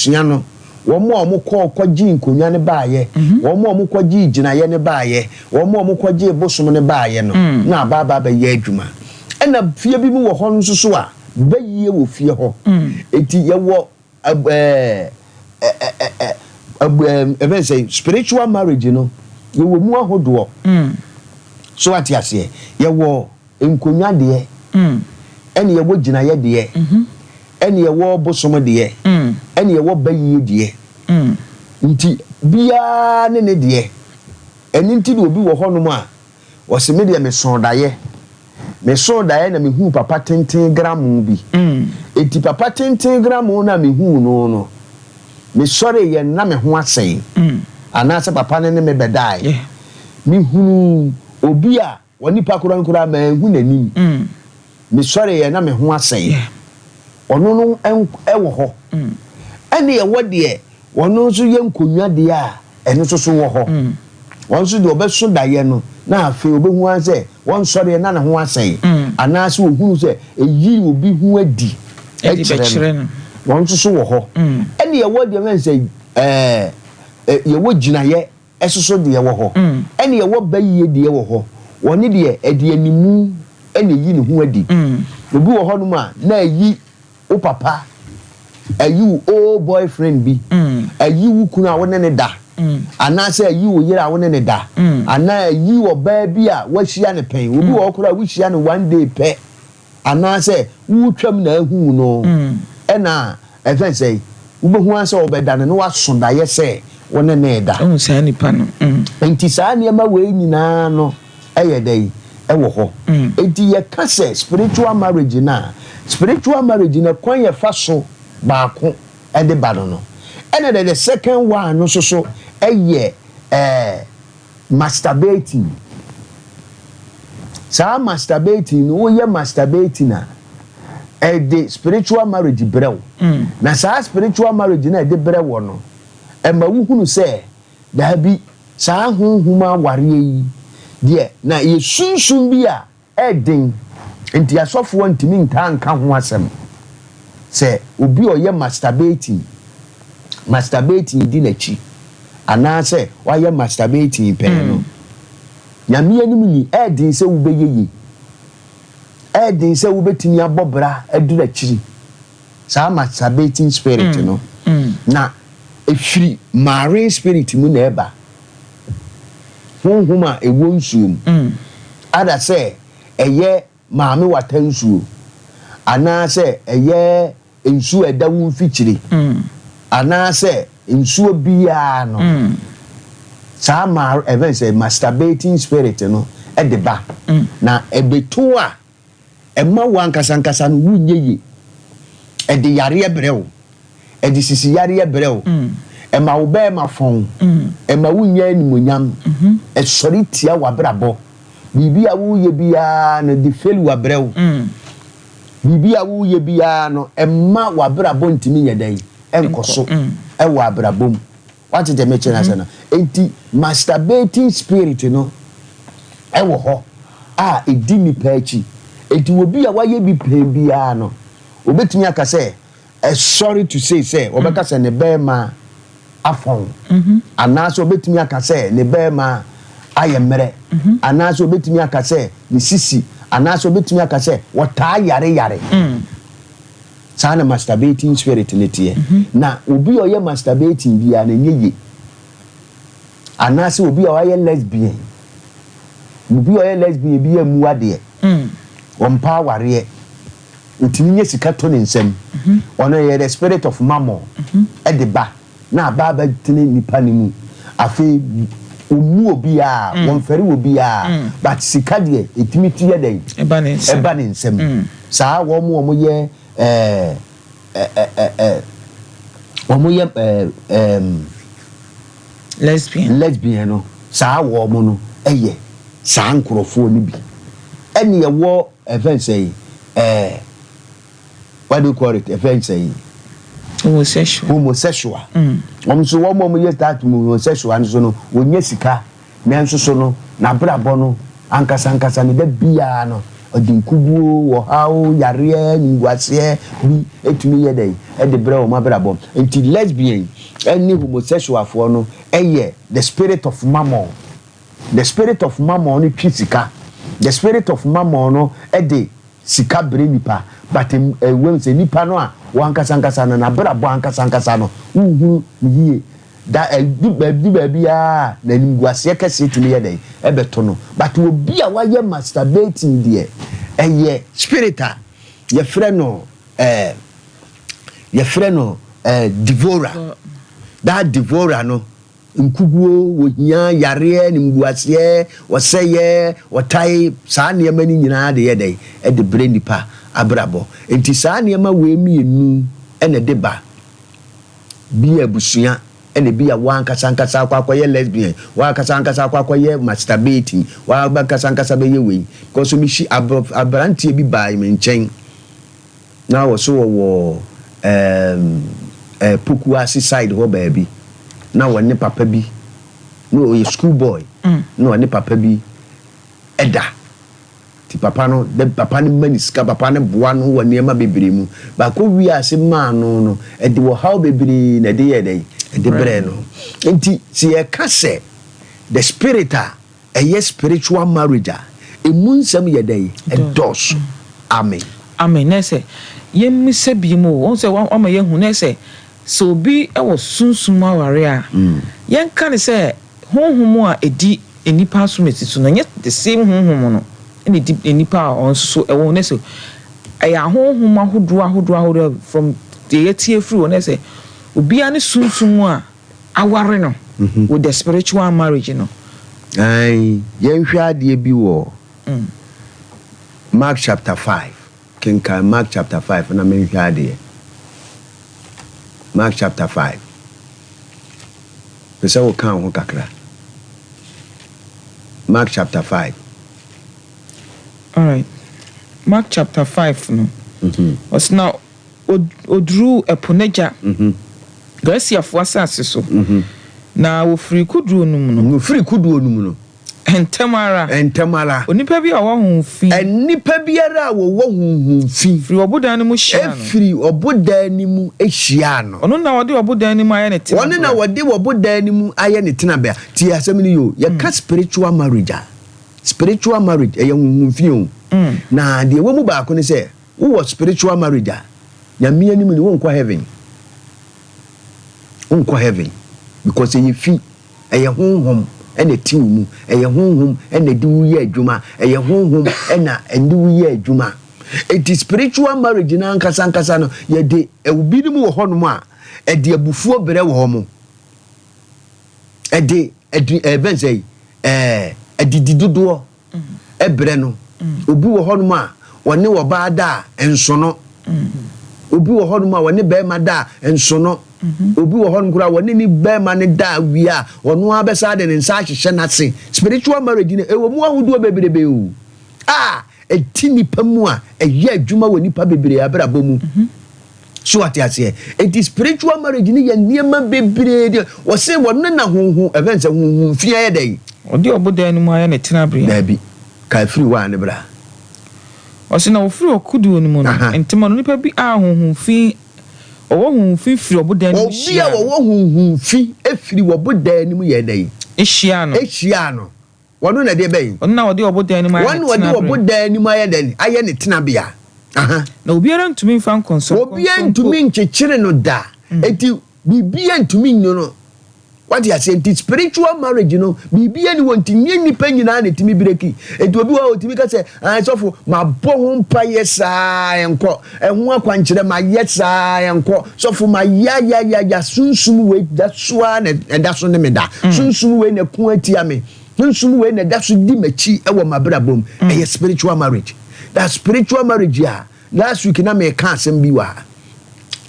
Abusua no, wɔn a wɔkɔɔ kɔgyee nkonnwa no baeɛ, wɔn a wɔkɔgyee gyinaeɛ no baeɛ, wɔn a wɔkɔgyee bosom no baeɛ no, na aba aba abɛyɛ adwuma. Ɛna fie bi mu wɔ hɔ nso so a, bayie wɔ fie hɔ. Enti yɛwɔ ɛɛ ɛɛ ɛbɛn sɛ spiritual marriage no, yɛwɔ mu ahodoɔ. So ate aseɛ? Yɛwɔ nkonnwa deɛ, ɛna yɛwɔ gyinaeɛ deɛ, ɛna yɛwɔ bosom deɛ, ɛna yɛwɔ bayie deɛ. Nti biara ne ne deɛ. Ɛno nti na obi wɔ hɔnom a, ɔse me deɛ mesoo daeɛ. Mesoo daeɛ na mehuu papa tenten gramoo bi. Enti papa tenten gramoo no a mehuu no no, mesɔreeɛ na me ho asɛe. Anaasɛ papa no ne me bɛdaeɛ. Mehunuu obi a onipa korɔ no koraa manhu n'anim. Mesɔreeɛ na me ho asɛe. Ɔno no wɔ hɔ. Ɛne ɛwɔ deɛ ɔno nso yɛ nkonnwa deɛ a, ɛno nso so wɔ hɔ. Wɔn nso deɛ ɔbɛso daeɛ no, na afei ɔbɛhu ara sɛ wɔnsɔreɛ na ne ho asɛe. Anaasɛ ɔhunu sɛ ɛyi obi ho adi kyerɛ no. Wɔn nso so wɔ hɔ. Ɛne ɛwɔ deɛ bɛn sɛ ɛɛ yɛwɔ gyinaeɛ ɛsoso deɛ wɔ hɔ. Ɛne ɛwɔ bayie deɛ wɔ hɔ. Wɔne deɛ ɛde animu ɛna ɛyi ne ho adi. Obi wɔ hɔnom a na ɛyi wo papa, ɛyi wo old boyfriend bi, ɛyi wo kunu a wo ne ne da, anaasɛ ɛyi wo yere a wo ne ne da, anaa ɛyi ɔbaa bi a wahyia ne pɛn. Obi wɔ hɔ koraa a wohyia no one day pɛ, anaasɛ wotwam na ahu no, ɛna ɛfɛn sɛ wobɛhu ara sɛ ɔbɛda no na waso daeɛ sɛ wo ne ne da. Ɛhu saa nipa no. Nti saa nneɛma wei nyinaa no ɛyɛ dɛ ɛwɔ hɔ. Nti yɛka sɛ spiritual marriage na spiritual marriage na kwan yɛfa so baako ɛde ba no, ɛna de the second one no nso so ɛyɛ masturbating. Saa masturbating no, woyɛ masturbating a, ɛde spiritual marriage brɛ wo. Na saa spiritual marriage na ɛde brɛ wɔ no, ɛma wohunu sɛ daabi, saa honhom awareɛ yi deɛ na yɛ sunsum bi a ɛden, nti asɔfoɔ ntumi ntaa nka ho asɛm sɛ obi a ɔyɛ masturbating di n'akyi anaasɛ wayɛ masturbating pɛn no. Nyame anim ni, ɛɛden sɛ wobɛyɛ yie, ɛɛden sɛ wobɛtumi abɔ bra aduru akyiri. Saa masturbating spirit no na efiri marine spirit mu na ɛba, honhom a ɛwɔ nsuo mu, ada sɛ ɛyɛ maame wata nsuo anaasɛ ɛyɛ nsuo a ɛda wo mfikyire anaasɛ nsuo biara no. Saa ma ɛfɛn sɛ masturbating spirit no ɛde ba na ɛbɛto a, ɛma wo ankasa ankasa no wonyɛ yie. Ɛde yareɛ brɛ wo, ɛde sisi yareɛ brɛ wo, ɛma wo bɛɛma fɔn, ɛma wonyɛ animonyam, ɛsɔre tia w'abrabɔ. Biribi a woyɛ biara no de fail w'abrɛ wo. Biribi a woyɛ biara no, ɛma w'abrabɔ ntumi nyɛ dɛn, ɛnkɔ so ɛwɔ abrabɔ mu. Wate deɛ mekyerɛ no sɛ no? Enti masturbating spirit no ɛwɔ hɔ a ɛdi nipa akyi. Enti obi a wayɛ bi pɛn biara no, obɛtumi aka sɛ sorry to say sɛ wɔbɛka sɛ ne bɛrima afɔn, anaasɛ obɛtumi aka sɛ ne bɛrima ayɛ mmerɛ, anaasɛ obɛtumi aka sɛ ne sisi, anaasɛ obɛtumi aka sɛ wɔtaa yare yare. Saa na masturbating spirit ne teɛ. Na obi a ɔyɛ masturbating biara na ɛnyɛ yie, anaasɛ obi a ɔyɛ lesbian, obi a ɔyɛ lesbian bi yɛ mu adeɛ, ɔmpa awareɛ, otumi nye sika to ne nsam. Ɔno yɛ the spirit of mammon ɛde ba na aba abɛtene nipa ne mu. Afei omu obiara, wɔnfɛre obiara, but sika deɛ etumi ti yɛ dɛn? Ɛba ne nsam. Ɛba ne nsam. Saa wɔn mu wɔn yɛ ɛɛ ɛɛ ɛɛ wɔn yɛ ɛɛm lesbian. Lesbian no, saa wɔn mo no ɛyɛ saa nkorɔfoɔ no bi. Ɛne ɛwɔ ɛfɛn sɛ what do you call it, ɛfɛn sɛ Homosexual. Homosexual. Wɔn nso, wɔn a wɔyɛ that homosexual nso no, wɔnyɛ sika, nanso so no n'abrabɔ no ankasa ankasa no da biara no Ɔde nkuguo, ɔhaw, yareɛ, animguaseɛ bi tumi yɛ dɛn? De brɛ wɔn abrabɔ. Nti lesbian ne homosexualfoɔ no yɛ the spirit of mammon. The spirit of mammon no twe sika. The spirit of mammon no de sika brɛ nipa but ɛwom sɛ nipa no a wankasa ankasa no n'abrabɔ ankasa ankasa no wonhunu no yie da ɛdu baabi baabi ara na animguaseɛ kɛseɛ tumi yɛ dɛn ɛbɛto no but obi a wayɛ masturbating deɛ ɛyɛ spirit a yɛfrɛ no ɛɛ yɛfrɛ no ɛɛ devourer that devourer no Nkuguo, ohia, yareɛ, animguaseɛ, ɔsɛeɛ, ɔtae, saa nneɛma no nyinaa de yɛ dɛn? De brɛ nnipa abrabɔ. Enti saa nneɛma wei mmienu na ɛde ba. Bi yɛ abusua, ɛna ebi yɛ wo ankasa ankasa akɔ akɔyɛ lesbian, wo ankasa ankasa akɔ akɔyɛ masturbating, wo ankasa ankasa bɛyɛ wei. Because mehyi abrɔf aberanteɛ bi baa me nkyɛn. Na wɔ so wɔwɔ ɛɛm ɛɛ Pokuase side hɔ baabi. Na wɔne papa bi, na ɔyɛ school boy, na ɔne papa bi da. Nti papa no, dɛ papa no ma no sika, papa no boa no wɔ nneɛma bebree mu. But kɔ wiase maa no no, ɛde ɔhaw bebree na ɛde yɛɛ dɛn? Ɛde brɛɛ no. Nti sɛ yɛka sɛ the spirit a, Ɛyɛ spiritual marriage a, ɛmu nsɛm yɛ dɛn? Ɛdɔɔso. Amen. Amen. Na ɛsɛ yɛmmisa biom o. Wohu sɛ wama yɛahu. Na ɛsɛ sɛ obi wɔ sunsum mu aware a, yɛnka no sɛ honhom a ɛdi nnipa asomasi so no, ɛnyɛ the same honhom no na ɛdi nnipa a wɔn nso so wɔ ho. Na ɛsɛ ɛyɛ ahonhom ahodoɔ ahodoɔ ahodoɔ from deɛ yɛate afiri hɔ. Na ɛsɛ obiara ne sunsum a aware no with the spiritual marriage no. Ae, yɛnhwɛ adeɛ bi wɔ Mark chapter 5. Kenkan Mark chapter 5 na menhwɛ adeɛ. Mark chapter 5. Pɛ sɛ woka wo ho kakra. Mark chapter 5. All right. Mark chapter 5 no. Ɔsɛ na Ɔduruu ɛpo no agya, Galatiafoɔ asase so, na wɔfirii kodoɔ no mu no. Wɔfirii kodoɔ no mu no. Ntɛm ara. Ntɛm ara. Onipa bi a ɔwɔ honhom fi. Nnipa biara a wɔwɔ honhom fi. Firii ɔbodan no mu hyiaa no. Firii ɔbodan no mu hyiaa no. Ɔno na wɔde ɔbodan no mu ayɛ ne tenabea. Ɔno na wɔde ɔbodan no mu ayɛ ne tenabea. Tie asɛm no yie o. Yɛka spiritual marriage a, spiritual marriage, ɛyɛ honhom fi o. Na deɛ ɛwɔ mu baako ne sɛ, Wo wɔ spiritual marriage a, Nyame anim ni wo nkɔ heaven. Wo nkɔ heaven because ɛyɛ fi, ɛyɛ honhom ɛna ɛte wo mu, ɛyɛ honhom ɛna ɛde wo yɛ adwuma, ɛyɛ honhom ɛna ɛne wo yɛ adwuma. Enti spiritual marriage no ankasa ankasa no, yɛde binom wɔ hɔnom a, ɛde abufuo brɛ wɔn. Ɛde, ɛde, ɛbɛn sɛ, ɛɛ, adidi dodoɔ. brɛ no. Obi wɔ hɔnom a, ɔne ɔbaa da a, nsono. Obi wɔ hɔnom a, ɔne barima da a, nsono. Obi wɔ hɔnom koraa, ɔne ne barima no da wie a, ɔno ara bɛsan de ne nsa ahyehyɛ n'ase. Spiritual marriage no, ɛwɔ mu ahodoɔ bebrebe o, a ɛte nipa mu a, ɛyɛ adwuma wɔ nipa bebree abrabɔ mu. So wate aseɛ? Enti spiritual marriage no yɛ nneɛma bebree deɛ wɔse wɔne na honhom ɛfɛn sɛ honhom fi ayɛ dɛn? Ɔde ɔbodan no mu ayɛ ne tenabea. Daabi, ka ɛfiri hɔ a ne bra. Ɔse na wɔfiri ɔkodoɔ no mu no, ntɛm ara onipa bi a honhom fi ɔwɔ honhom fi firi ɔbodan no mu Obi a hyiaa no. ɔwɔ honhom fi firi ɔbodan no mu yɛɛ dɛn? Hyiaa no. Hyiaa no. Wɔno na ɛdeɛ bɛn? Ɔno na wɔde ɔbodan no mu ayɛ Wɔn ne na wɔde tenabea. ɔbodan no mu ayɛ dɛn? Ayɛ ne tenabea. Aha. Na obiara ntumi mfa nkɔnsɔnkɔnsɔn Obiara mpo. ntumi nkyekyere no da. Enti biribiara ntumi nnu no. Wate aseɛ? Nti spiritual marriage no, biribiara nni hɔ nti nyɛ nnipa nyinaa na ɛtumi breki. Enti obi wɔ hɔ a ɔtumi ka sɛ, ah, sɔfo, mabɔ ho mpaeɛ saa ɛnkɔ. Ɛho akwankyerɛ mayɛ saa ɛnkɔ. Sɔfo mayɛ ayayaya, sunsum wei da so ara na ɛda so ne me da. Sunsum wei na ɛko atia me. Sunsum wei na ɛda so di m'akyi wɔ m'abrabɔ mu. Ɛyɛ spiritual marriage. That spiritual marriage a last week na meka asɛm bi wɔ ha.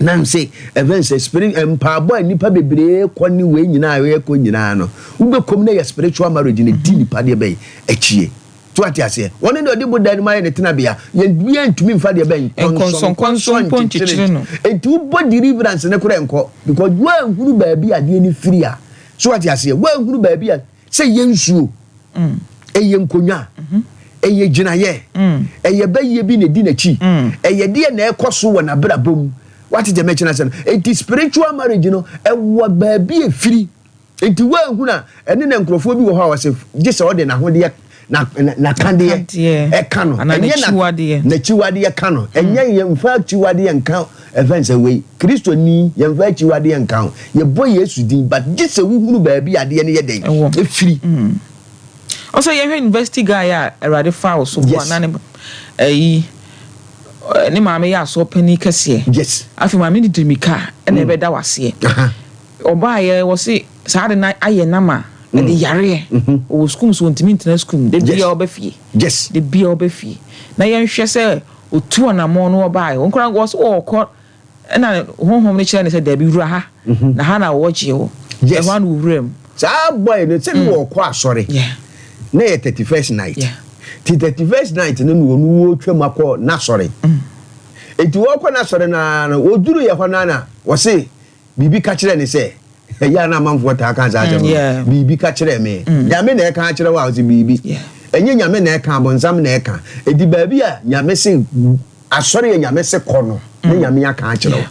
Na nse ɛfɛn sɛ spirit mpaabɔ a nnipa bebree kɔ ne wei nyinaa a yɛkɔ nyinaa no, wobɛkɔm na ɛyɛ spiritual marriage na ɛdi nipa deɛ bɛn akyie. So wate aseɛ? Wɔne deɛ ɔde bodan no mu ayɛ ne tenabea. Yɛn biara ntumi mfa deɛ bɛn nkɔnsɔnkɔnsɔn mpo nkyekyere no. Enti wobɔ deliverance no koraa nkɔ because woanhunu baabi adeɛ no firi a. So wate aseɛ? Woanhunu baabi a sɛ ɛyɛ nsuo, ɛyɛ nkonnwa, mhm. Ɛyɛ gyinayɛ? Ɛyɛ bɛyɛ bi na ɛdi n'akyi? Ɛyɛ deɛ na ɛkɔ so wɔ n'abrabɔ mu? Wate deɛ mɛkyerɛ sɛ no? Enti spiritual marriage no, ɛwɔ baabi efiri. Nti woahunu a, ɛne na nkurɔfoɔ bi wɔ hɔ a wɔsɛ gye sɛ ɔde n'ahodeɛ na n'akadeɛ ɛka no. Ɛnyɛ n'akyiwadeɛ ka no. Ɛnyɛ yɛmfa akyiwadeɛ nka. Ɛfɛn sɛ wei Kristoni, yɛmfa akyiwadeɛ nka ho. Yɛbɔ Yesu din, but gye sɛ wohunu baabi adeɛ no yɛ dɛn ɛfiri. Ɔsɛ yɛhwɛ university guy a Awurade fa wo so boa na ne ɛyi ne maame yɛ asɔ panyin kɛseɛ. Afei maame ne dirimika ɛna ɛbɛda waseɛ. Ɔbaa yɛ wɔ se saa de na ayɛ nama ɛde yareɛ. Ɔwɔ sukuu so, ntumi ntena sukuu mu de bia ɔbɛ fie. De bia ɔbɛ fie na yɛnhwɛ sɛ otu ɔnamɔ no ɔbaa yɛ wɔn wɔ so wɔkɔ, ɛna honhom no kyerɛ ne sɛ dɛbi, wura ha na ha na wɔgye wɔ ɛhɔ ano wura mu. Saa boy no sɛ ne wɔkɔ asɔre na yɛ 31st night. Ti 31st night no na wɔn wɔtwa mu akɔ n'asɔre. Eti wɔkɔ n'asɔre naa no, wɔduru yɛ hɔ naa na wɔse biribi ka kyerɛ ne sɛ ɛyɛ a na amanfoɔ taa ka saa asɛm no, biribi ka kyerɛ me. Nyame na ɛka akyerɛ wo a ɔsɛ biribi? Ɛnyɛ Nyame na ɛka, abɔnsam na ɛka. Eti baabi a Nyame se asɔre yɛ, Nyame se kɔ no ne Nyame aka akyerɛ wo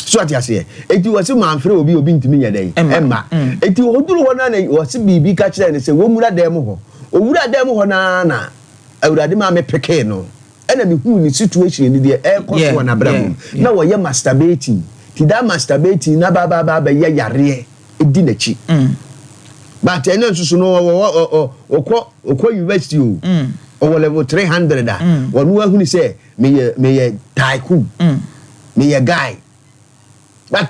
so, ate aseɛ? Eti wɔsi manfrɛ obi, obi ntumi nyɛ dɛn ɛma. Eti wɔduru hɔ naa na wɔsi biribi ka kyerɛ ne sɛ wɔnwura dan mu hɔ. Owura dan mu hɔ naa na Awurade maa me pekee no, ɛna mehuu ne situation ni deɛ ɛrekɔ so wɔ n'abrabɔ mu na wɔyɛ masturbating. Ti that masturbating na baababa bɛyɛ yareɛ di n'akyi. But ɛna nso so no, ɔwɔ ɔkɔ university o, ɔwɔ level 300 a wɔn ahunu sɛ meyɛ tycoon, meyɛ guy. But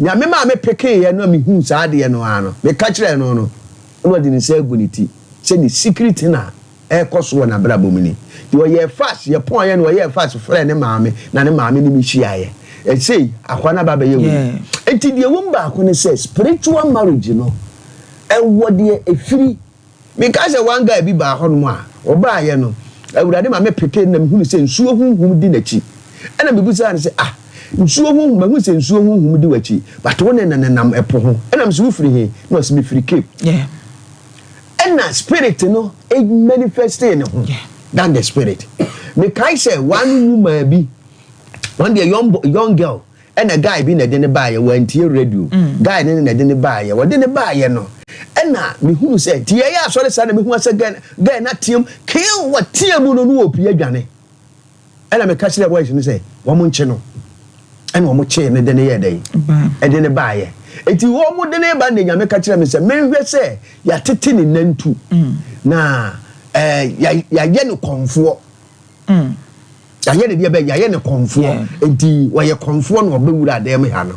Nyame maa me pekee yɛ no a mehu saa adeɛ no ara no, meka kyerɛɛ no, ɛna ɔde ne nsa agu ne ti sɛ ne secret na ɛrekɔ so wɔ n'abrabɔ mu ni. Nti ɔyɛ fast, yɛpɔn yɛ no, ɔyɛ fast frɛ ne maame na ne maame ne me hyiaeɛ. Ɛsei akwa no aba bɛyɛ wei. Nti deɛ wɔm baako ne sɛ spiritual marriage no, ɛwɔ deɛ ɛfiri. Meka sɛ one guy bi baa hɔnom a ɔbaayɛ no, Awurade ma me peke na mehunu sɛ nsuo honhom di n'akyi. Ɛna mebusaa no sɛ, "Ah, nsuo honhom, mahu sɛ nsuo honhom di w'akyi, but wo ne no nenam ɛpo ho." Ɛna mesɛ, "Wofiri he?" Na ɔsɛ, "Mefiri Cape." Ɛna spirit no manifeste ne ho than the spirit. Mekae sɛ one woman bi, one deɛ young girl, ɛna guy bi na ɛde ne baayɛ. Wantie radio. Guy ne na ɛde ne baayɛ. Wɔde ne baayɛ no, ɛna mehunu sɛ nti yɛyɛ asɔre saa na mehu sɛ guy na team kill wɔteɛ mu no no wɔpie adwane. Ɛna meka kyerɛ boys no sɛ wɔn nkye no, ɛna wɔn kyee no de ne yɛ dɛn ɛde ne baayɛ. Eti wɔn de ne ba ne Nyame ka kyerɛ me sɛ menhwɛ sɛ yɛatete ne nantu na yɛayɛ no kɔnfoɔ. Yɛayɛ ne deɛ bɛ yɛayɛ ne kɔnfoɔ. Nti wɔyɛ kɔnfoɔ na ɔbɛwura adan mu ha no.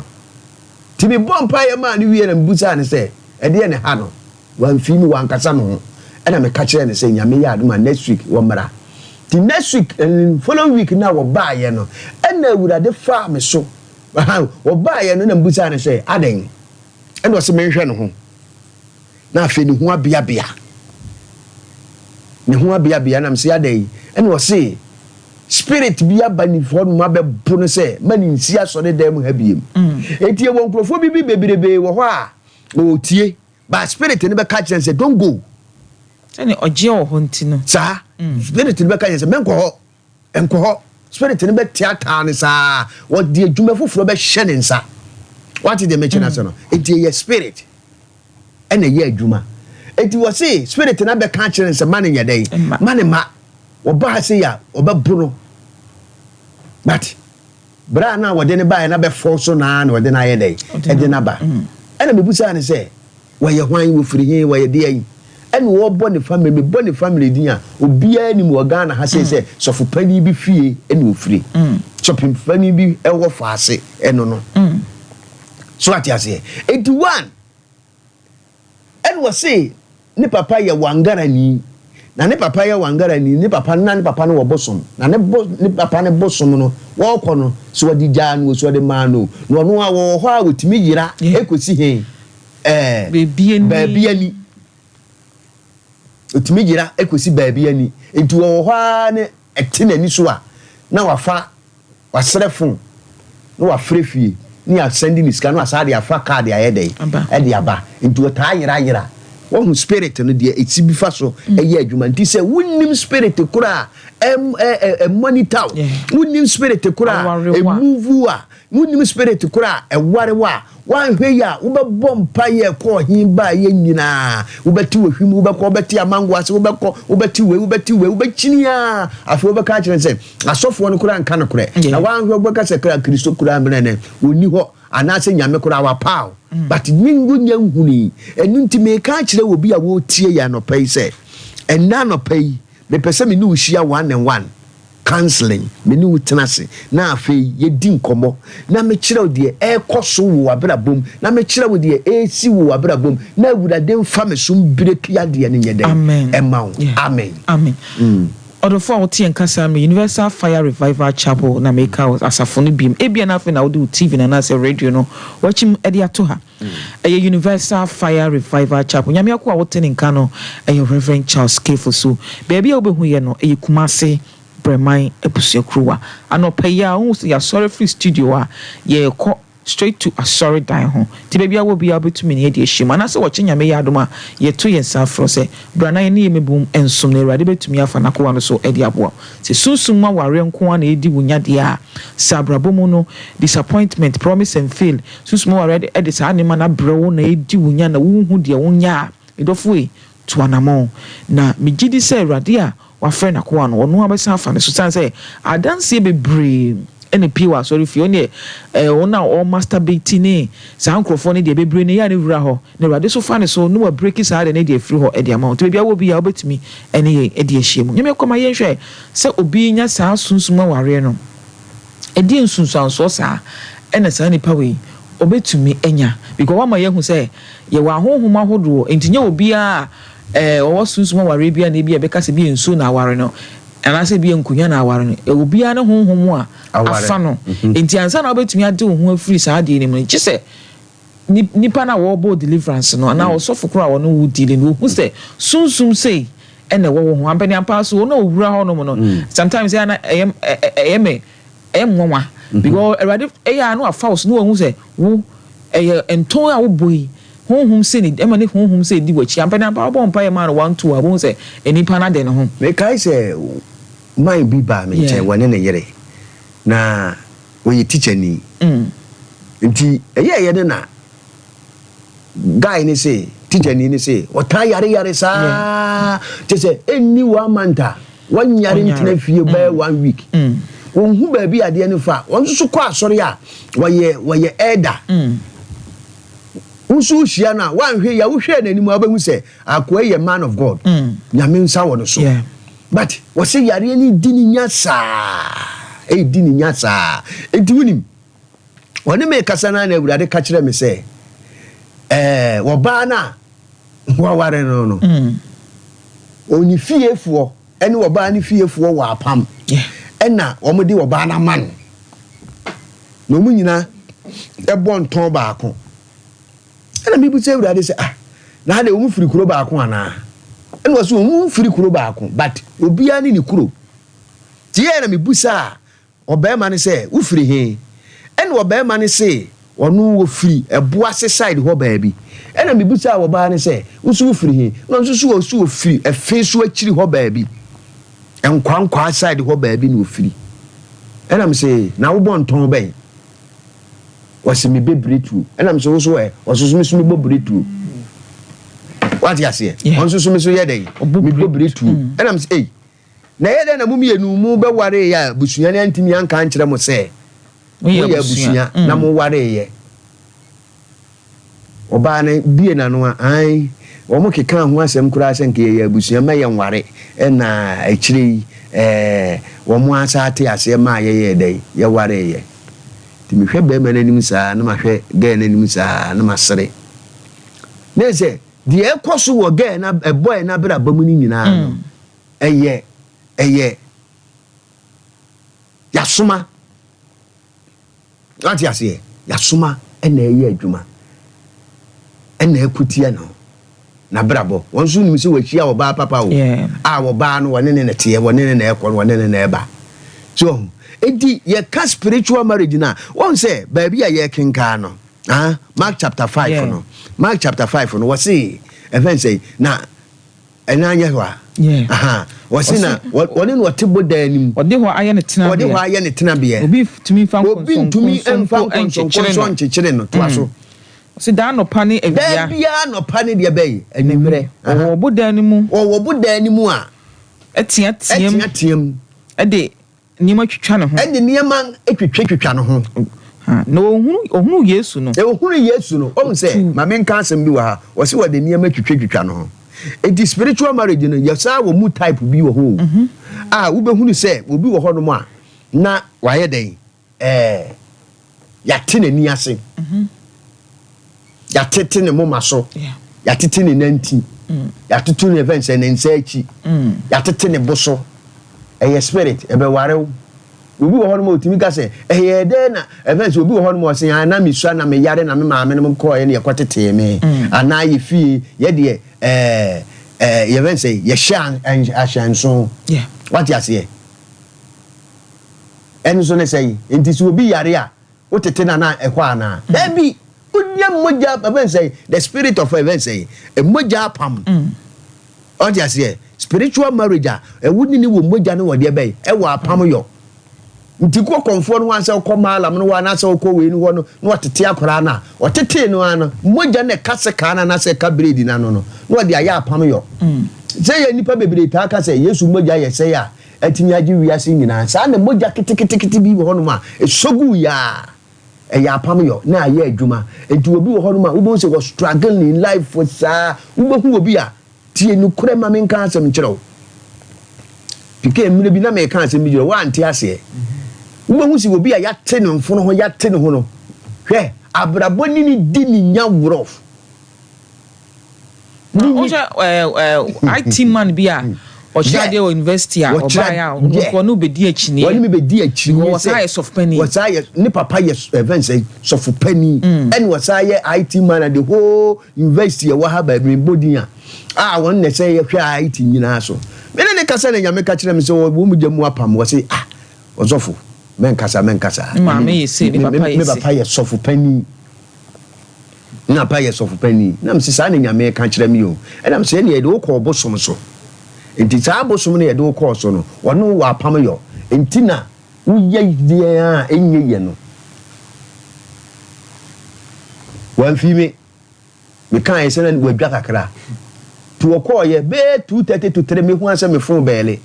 Nti mebɔ mpaeɛ maa no wie na mebusaa no sɛ ɛdeɛ ne ha no, wamfii mi, wankasa me ho. Ɛna meka kyerɛ no sɛ Nyame yɛ adom a, next week wɔmmra. Nti next week, following week na wɔbaeɛ no, ɛna Awurade faa me so wɔbaeɛ no na mebusaa no sɛ adɛn, ɛna ɔsɛ menhwɛ ne ho na afei ne ho abeabea, ne ho abeabea. Nam sɛ adɛn, ɛna ɔse spirit bi aba ne hɔ nom abɛbo no sɛ ma ne nsi asɔre dan mu ha biem. Enti ɛwɔ nkurɔfoɔ bi bebrebe wɔ hɔ a ɔtie ba, spirit no bɛka kyerɛ sɛ, "Don't go." Sɛne ɔgyeɛ wɔ hɔ nti no. Saa spirit no bɛka kyerɛ sɛ menkɔ hɔ, nkɔ hɔ. Spirit no bɛteataa ne saa, wɔde adwuma foforɔ bɛhyɛ ne nsa. Wate deɛ mɛkyɛ no ase no? Enti ɛyɛ spirit ɛna ɛyɛ adwuma. Enti wɔ se spirit no abɛka kyerɛ ne sɛ ma ne nyɛ dɛn, ma ne ma wɔba ha se yɛ a ɔbɛbo no. But berɛ a na wɔde ne baeɛ na bɛfɔ so naa na wɔde no ayɛ dɛn ɛde no aba. Ɛna mebusaa ne sɛ wɔyɛ hwan, wɔfiri he, wɔyɛ deɛ yi, ɛna wɔbɔ ne family. Mebɔ ne family din a obiara nim wɔ Ghana ha sɛ sɔfo panin bi fie ɛna ofiri, sɔfo panin bi ɛwɔ faase ɛno no so, ate aseɛ? Eti one, ɛna wɔse ne papa yɛ Wangarani, na ne papa yɛ Wangarani. Ne papa na ne papa no wɔ bosom, na ne bo ne papa ne bosom no wɔrekɔ no so, wɔde gyaa no so, wɔde maa no na ɔno a wɔwɔ hɔ a wɔtumi yera ekosi he baabi ani. Baabi ani otumi yera ekosi baabi ani. Nti wɔwɔ hɔ ara ne ɛte n'ani so a na wafa wasrɛ phone na wafrɛ fie ne asɛnde ne sika na wasa de afa kaa de ayɛ dɛ Aba. Ɛde aba. Nti wɔtaa yera yera. Wɔhu spirit no deɛ ɛsi bi fa so ɛyɛ adwuma. Nti sɛ wonnim spirit koro a ɛmonitor wo, wonnim spirit koro a ɛmove a, wonnim spirit koro a ɛware wo a, woanhwɛ yi a, wobɛbɔ mpaeɛ kɔ ɔhen baeɛ nyinaa, wobɛte wahwim, wobɛkɔ, wobɛte amango ase, wobɛkɔ, wobɛte wei, wobɛte wei, wobɛkyini a, afei wobɛka akyerɛ sɛ asɔfoɔ no koraa nka nokorɛ. Na woanhwɛ, wobɛka sɛ kra Kristo koraa mmerɛ no ɔnni hɔ, anaasɛ Nyame koraa wapaaw. But ne wonya nhunii. Ɛno nti meka akyerɛ wɔ bi a wɔretie yɛ anɔpa yi sɛ, ɛnnɛ anɔpa yi mepɛ sɛ me ne wo hyia one and one counseling, me ne wo tena ase na afei yɛdi nkɔmmɔ na mekyerɛ wo deɛ ɛrekɔ so wɔ w'abrabɔ mu, na mekyerɛ wo deɛ ɛresi wɔ w'abrabɔ mu, na Awurade mfa me so mbreak adeɛ no nyɛ dɛn ɛma wo. Amen. Amen. Ɔdɔfo a wote yɛn kasa no, Universal Fire Revival Chapel na meka wɔ asafo no biem. Ebia na afei na wode wo TV no anaasɛ radio no wakyim de ato ha. Ɛyɛ Universal Fire Revival Chapel. Nyame ako a wote ne nka no ɛyɛ Reverend Charles Kefo. So baabi a wobɛhu yɛ no ɛyɛ Kumase Brɛman Abusuakuruwa. Anɔpa yi a wohu sɛ yɛasɔre firi studio a, yɛrekɔ straight to asɔredan ho. Nti baabi a wɔ biara wobɛtumi ne yɛde ahyia mu, anaasɛ wɔkye Nyame yɛ adom a, yɛto yɛn nsa afrɛ sɛ bra na yɛne yɛ mmɛbom nsom, na Awurade bɛtumi afa n'akoa no so de aboa wo. Sɛ sunsum mu awareɛ nko ara na ɛdi wo nyadeɛ a, sɛ abrabɔ mu no disappointment, promise and fail, sunsum awareɛ de saa nneɛma no abrɛ wo na ɛdi wo nya na wonhu deɛ wonya a, medɔfo ei, to anammɔn. Na megye di sɛ Awurade a wafrɛ n'akoa no, ɔno ara bɛsan afa ne so, sane sɛ adanseɛ bebree ɛna pie wɔ asɔre fie. Ɔne wɔn a wɔn masturbate ne saa nkurɔfoɔ no deɛ, bebree ne yɛ a ne wura hɔ, na Awurade so fa ne so ne wabreak saa de ne deɛ afiri hɔ ɛde ama wɔn. Nti baabi a wɔ bi a wobɛtumi ɛne yɛn ɛde ahyia mu. Nyame kɔma yɛnhwɛ sɛ obi nya saa sunsum awareɛ no, ɛdeɛ nsunsuansoɔ saa ɛna saa nipa wei obɛtumi anya, because wama yɛhu sɛ yɛwɔ ahonhom ahodoɔ. Nti nyɛ obiara ɔwɔ sunsum awareɛ bi a na ebi a ɛbɛka sɛ bi yɛ nsuo na aware no, anaasɛ bi yɛ nkonnwa na aware no. Obiara ne honhom a afa no. Nti ansa na wobɛtumi ade wo ho afiri saa adeɛ no mu no, gye sɛ nipa no a wɔrebɔ deliverance no anaa ɔsɔfo koro a wɔne wo dealing no, wɔhu sɛ sunsum sei ɛna ɛwɔ wo ho ampani ampa. So wɔn a owura hɔnom no, sometimes ɛyɛ na ɛyɛ mɛ ɛyɛ nwanwa, because Awurade ɛyɛ a no afa wo so na wɔhu sɛ wo ɛyɛ ntɔn a wobɔ yi, honhom sɛ ne ɛma ne honhom sɛ edi w'akyi ampani ampa. Wɔbɔ mpa yɛ maa no one two a, wɔhu sɛ nipa no ade ne ho. Mekae sɛ man bi baa me nkyɛn, wɔne ne yere, na wɔyɛ tikyani. Nti ɛyɛ ɛyɛ ne na guy ne se tikyani ne se ɔtaa yare yare saa kyɛ sɛ ɛnni one month a wɔnyare ntena fie bɛyɛ one week. Wɔnhu baabi adeɛ no fa. Wɔn nso so kɔ asɔre a wɔyɛ elder. Nso hyia no a, woanhwɛ yi a, wohwɛ n'anim a, wobɛhu sɛ akoa yɛ man of God, Nyame nsa wɔ no so. But wɔsɛ yareɛ no di ne nya saa, ɛdi ne nya saa. Nti wonim, ɔne me kasa no na Awurade ka kyerɛ me sɛ wɔbaa no a wɔaware no, ɔne fiefoɔ, ɛne ɔbaa no fiefoɔ wɔ apam, ɛna wɔn de ɔbaa no ama no na wɔn nyinaa ɛbɔ ntɔn baako. Ɛna mi bisa Awurade sɛ, ah, na ade wɔn firi kuro baako anaa? Ɛna wɔsɛ wɔn firi kuro baako, but obiara ne ne kuro tie. Na mi busa a ɔbɛrima no sɛ, wofiri he? Ɛna ɔbɛrima no se ɔno wɔfiri Ɛboase side hɔ baabi. Ɛna mi busa a ɔbaa no sɛ, woso wofiri he? Na ɔno nso so wɔso wɔfiri ɛfe so akyiri hɔ baabi, Nkwankwaa side hɔ baabi na ofiri. Ɛna mi sɛ, na wobɔ ntɔn bɛn? Wɔsi mi bɛ biretuo. Ɛna mi sɛ, woso ɛ? Ɔso so mi so mi bɔ biretuo. Wate aseɛ? Ɔno nso so mi so yɛ dɛ mi bɔ biretuo. Ɛna mi sɛ, ei, na ɛyɛ dɛ na mo mmienu mo bɛware yɛ a, abusua no antumi anka nkyerɛ mo sɛ moyɛ abusua na mo ware yɛ? Ɔbaa no bie n'ano a, ae, wɔn keka ho asɛm koraa sɛ nka yɛyɛ abusua mɛ yɛ nware. Ɛna akyire yi wɔn asa ate aseɛ maa yɛyɛ dɛ yɛware yɛ. Nti mehwɛ bɛrima no anim saa na mahwɛ girl no anim saa na masere na sɛ deɛ ɛkɔ so wɔ girl na ɛbɔɛ n'abrabɔ mu no nyinaa no, ɛyɛ yasoma. Wate aseɛ? Yasoma ɛna ɛyɛ adwuma ɛna ɛkutia no n'abrabɔ. Wɔn nso nim sɛ wɔahyia ɔbaa papa o a ɔbaa no wɔne ne na teɛ, wɔne ne na ɛkɔ no, wɔne ne na ɛba so. Eti yɛka spiritual marriage na wɔn sɛ baabi a yɛkenkan no. Ah, Mark chapter 5 no, Mark chapter 5 no, wɔse ɛfɛn sɛ na ɛna anyɛ hɔ a. Aha, wɔse na wɔne no ɔte bodan no mu. Ɔde hɔ ayɛ ne tenabea. Ɔde hɔ ayɛ ne tenabea. Obi ntumi mfa Obi ntumi mfa nkɔnsɔnkɔnsɔn nkyekyere no. Toa so. Ɔse daa anɔpa ne awia. Daa biara anɔpa ne deɛ bɛyi anwummerɛ. Ɔwɔ bodan no mu. Ɔwɔ bodan no mu a. Ɛteateam. Ɛteateam. Ɛde nneɛma twitwa ne ho. Ɛde nneɛma twitwatwitwa ne ho. Na ɔhunu Yesu no. Ɔhunu Yesu no, ɔhu sɛ, ma menka asɛm bi wɔ ha, ɔse wɔde nneɛma twitwatwitwa ne ho. Enti spiritual marriage no, yɛsaa wɔ mu type bi wɔ hɔ o, a wobɛhunu sɛ obi wɔ hɔnom a, na wayɛ dɛn? Ɛɛ, yɛate n'ani ase, yɛatete ne moma so, yɛatete ne nanti, yɛatoto ne ɛfɛn sɛ ne nsa akyi, yɛatete ne bo so. Ɛyɛ spirit, ɛbɛware wo. Obi wɔ hɔnom a otumi ka sɛ, ɛyɛɛ dɛn na ɛfɛn sɛ obi wɔ hɔnom a ɔse, ah, na mesua na meyare na me maame nom kɔɔɛ na yɛkɔtetee me, anaa yɛ fie, yɛ deɛ, ɛɛ, ɛɛ, yɛfɛn sɛ yɛhyɛ ahyɛnso. Wate aseɛ? Ɛno nso ne sɛn? Enti sɛ obi yare a, wotete no anaa ɛhɔ anaa? Dabi! Wonya mogya, ɛbɛn sɛn? The spirit of ɛbɛn sɛn? Mogya apam. Ɔte aseɛ? Spiritual marriage a, ɛwo ne ne wɔ mogya ne wɔ deɛ bɛn? Ɛwɔ apam yɔ. Nti kɔ kɔnfoɔ no hɔ ansɛ wokɔ maalam no hɔ anaasɛ wokɔ wei no hɔ no na wɔtete akwaraa no a, ɔtetee no ara no, mogya no ɛka sekaa no anaasɛ ɛka biredi no ano no, na wɔde ayɛ apam yɔ. Sɛ yɛ nnipa bebree taa ka sɛ Yesu mogya yɛ sɛe a, atumi agye wiase nyinaa. Saa na mogya ketekete bi wɔ hɔnom a ɛsɔ gu yɛ a, ɛyɛ apam yɔ na ayɛ adwuma. Nti obi wɔ hɔnom a wobɛhu sɛ wɔ struggle in life saa. Wobɛhu obi a, tie nokorɛ ma menka asɛm nkyerɛ wo. Pike mmerɛ bi na meka asɛm bi kyerɛ wo, woante aseɛ. Wobɛhu sɛ obi a yɛate ne mfono ho, yɛate ne ho no, hwɛ, abrabɔ ne ne di ne nya worɔf. Na wohwɛ ɛɛ IT man bi a ɔkyerɛ adeɛ wɔ university a ɔbaeɛ a ɔno nso ɔne wo bɛdi akyinnyeɛ. Ɔne me bɛdi akyinnyeɛ sɛ ɔsan yɛ sɔfo panin. Ɔsan yɛ ne papa yɛ ɛfɛn sɛ sɔfo panin ɛna ɔsan yɛ IT man at the whole university ɛwɔ ha baabi mebɔ din a a wɔn na ɛsɛ yɛhwɛ IT nyinaa so. Me ne ne kasa na Nyame ka kyerɛ me sɛ wɔn mu gya mu apam wɔse ah ɔsɔfo mɛnkasa mɛnkasa. Me maame yɛ sei me papa yɛ sei. Me papa yɛ sɔfo panin. Nna papa yɛ sɔfo panyin. Nna mese, Saa na Nyame reka kyerɛ me o. Nna mese, Ɛnneɛ yɛde wo kɔɔ bosom so. Enti saa bosom no yɛde wo kɔɔ so no, wɔne wo wɔ apam yɔ. Enti na woyɛ deɛn a ɛnyɛ yie no. Wamfii me. Mekaeɛ sɛ na wadwa kakra. Nti wɔkɔɔeɛ, bɛyɛ 2:30 to 3, mehu ara sɛ me phone bɛɛle.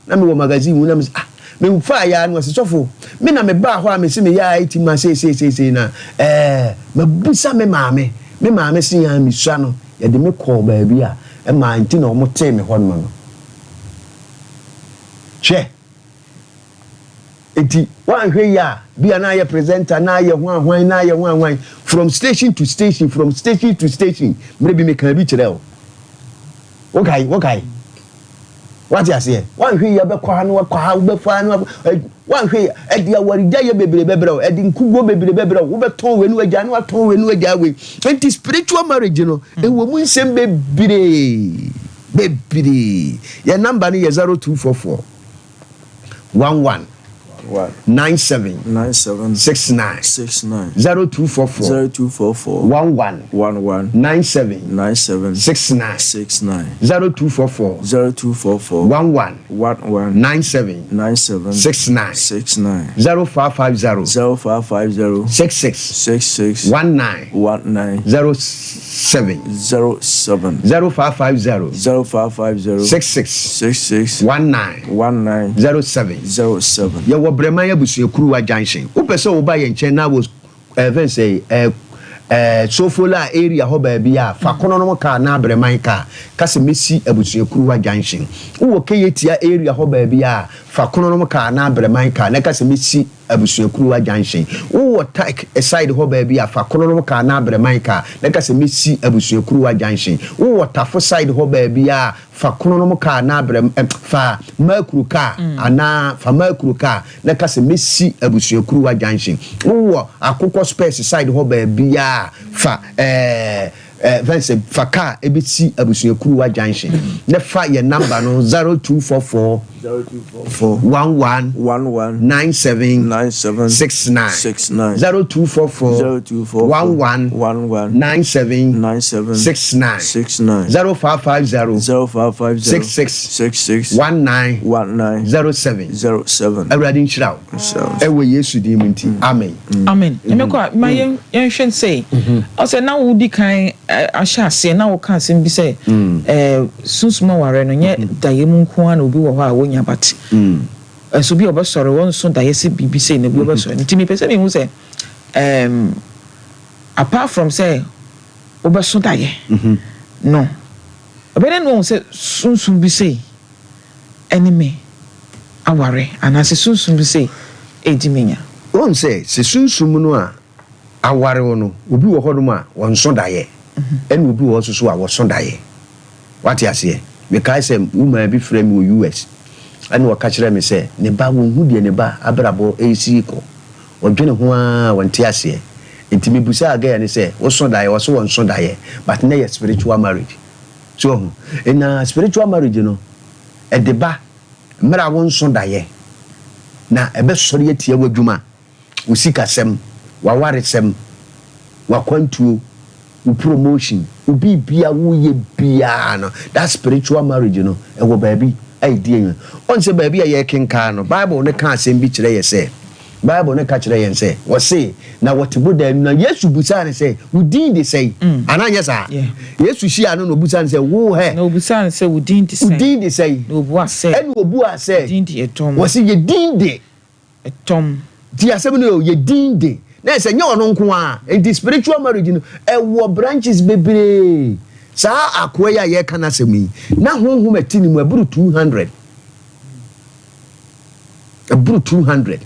Na mewɔ magazine mu na mese ah mefaa yɛ a na ɔse sɔfo me na mebaa hɔ a mese meyɛ IT ma seiseiseisei na ɛɛ mabisa me maame me maame se aa mesua no yɛde me kɔɔ baabi a ɛmaa nti na wɔn tee me hɔ nom no hwɛ nti woanhwɛ yie a bia na ayɛ presenter na ayɛ hwan hwan na ayɛ hwan hwan from station to station from station to station mmerɛ bi mekaa bi kyerɛ wo wokae wokae Wate aseɛ? Woanhwɛ yie a, wobɛkɔ ha na woakɔ ha, wobɛfa ha na woakɔ, woanhwɛ yie a, ɛde awaregyaeɛ bebree bɛbrɛ wo, ɛde nkuguo bebree bɛbrɛ wo, wobɛtɔn wei na woagyae, na woatɔn wei na woagyae wei. Enti spiritual marriage no, ɛwɔ mu nsɛm bebree, bebree. Yɛn number no yɛ 0244 11 97 69, 0244 11 97 69, 0244 11 97 69, 0550 66 19 07, 0550 66 19 07. Yɛwɔ Brɛman Abusuakuruwa Junction. Wopɛ sɛ woba yɛn nkyɛn na wɔ ɛfɛn sɛ ɛ ɛ Sofola area hɔ baabi a, fa Kononom kaa anaa Brɛman kaa ka sɛ mɛsi Abusuakuruwa Junction. Wowɔ Keyetia area hɔ baabi a, fa Kononom kaa anaa Brɛman kaa na ka sɛ mɛsi Abusuakuruwa Junction. Wowɔ Tyke side hɔ baabi a, fa Kononom kaa anaa Brɛman kaa na ka sɛ mɛsi Abusuakuruwa Junction. Wowɔ Tafo side hɔ baabi a, Fa kronom kaa anaa brɛ m fa Mercury kaa anaa fa Mercury kaa na ka sɛ mɛsi Abusuakuruwa junction. Wowɔ Akokɔ Spurs side hɔ baabiara a, fa ɛɛ fɛn sɛ fa kaa ɛbɛsi Abusuakuruwa junction na fa yɛn number no 0244. 0244. 11 11 97 97 69. 69. 0244 0244 11 11 97 97 69. 69. 0550 0550 66 66 19 19 07. 07. Awurade nhyira wo Nhyira wo. ɛwɔ Yesu din mu nti, amen. Amen. Ɛmɛkɔ a ma yɛn yɛnhwɛ sɛ ɔsɛ na wodi kan ahyɛ aseɛ na woka asɛm bi sɛ sunsum aware no nyɛ daeɛ mu nko ara na obi wɔ hɔ a wonya, but ɛnso bi a ɔbɛsɔre wɔn nso daeɛ sɛ biribi sɛ na obi ɔbɛsɔre. Nti mepɛ sɛ mehu sɛ apart from sɛ wobɛso daeɛ no, ɛbɛdɛ no wɔn sɛ sunsum bi sɛ ɛne me aware anaasɛ sunsum bi sɛ ɛdi me nya? Wɔn sɛ sunsum no a aware wo no, obi wɔ hɔnom a wɔnso daeɛ, ɛna obi wɔ hɔ nso so a wɔso daeɛ. Wate aseɛ? Mekae sɛ woman bi frɛ me wɔ US, ɛna wɔka kyerɛ me sɛ ne ba, wɔnhu deɛ ne ba abrabɔ ɛsi kɔ. Ɔdwene ho a wɔnte aseɛ. Nti mebusaa girl ne sɛ woso daeɛ? Wɔso wɔnso daeɛ, but ne yɛ spiritual marriage. So ɔho na spiritual marriage no ɛde ba mmerɛ a wonso daeɛ na ɛbɛsɔre atia w'adwuma, wo sikasɛm, w'awaresɛm, w'akwantuo, wo promotion, wo biribia woyɛ biara no. That spiritual marriage no ɛwɔ baabi a ɛdi anwa. Ɔn sɛ baabi a yɛkenkaa no, Bible no ka asɛm bi kyerɛ yɛ sɛ, Bible no ka kyerɛ yɛn sɛ wɔse na wɔte bodan mu na Yesu busaa ne sɛ, "Wo din de sɛn?" Anaa nyɛ saa? Yeah. Yesu hyia no na obusaa ne sɛ, "Wo hɛ?" Na obusaa no sɛ, "Wo din de "Wo sɛn?" din de sɛn?" Na obua sɛ, Ɛna obua sɛ, "Din de Ɛdɔm." Wɔse yɛ din de Ɛdɔm. Nti asɛm no yɛ din de na ɛsɛ nyɛ ɔno nko a. Nti spiritual marriage no ɛwɔ branches bebree. Saa akoa yi a yɛreka n'asɛm yi na honhom ɛte ne mu ɛboro 200, ɛboro 200.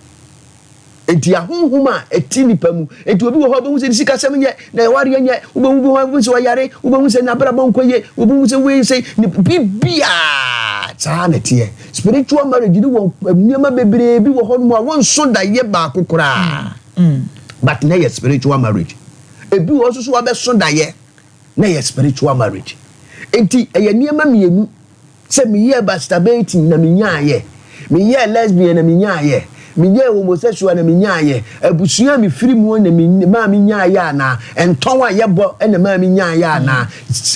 Nti ahonhom a ɛte nipa mu, nti obi wɔ hɔ a wobɛhu sɛ ne sikasɛm nyɛ na ɛwareɛ nyɛ. Wobɛhu bi hɔ a wobɛhu sɛ ɔyare, wobɛhu sɛ n'abrabɔ nkɔ yie, wobɛhu sɛ wei sɛ ne biribiaa saa na ɛteɛ. Spiritual marriage ne wɔ nneɛma bebree bi wɔ hɔ nom a wɔnso daeɛ baako koraa, but na yɛ spiritual marriage. Ebi wɔ hɔ nso so wabɛso daeɛ na yɛ spiritual marriage. Nti ɛyɛ nneɛma mmienu sɛ meyɛ masturbating na menyaayɛ, meyɛ lesbian na menyaayɛ, meyɛ homosexual na menyaayɛ, abusua a mefiri mu na maa menyaayɛ, anaa ntɔn a yɛbɔ ɛna maa menyaayɛ, anaa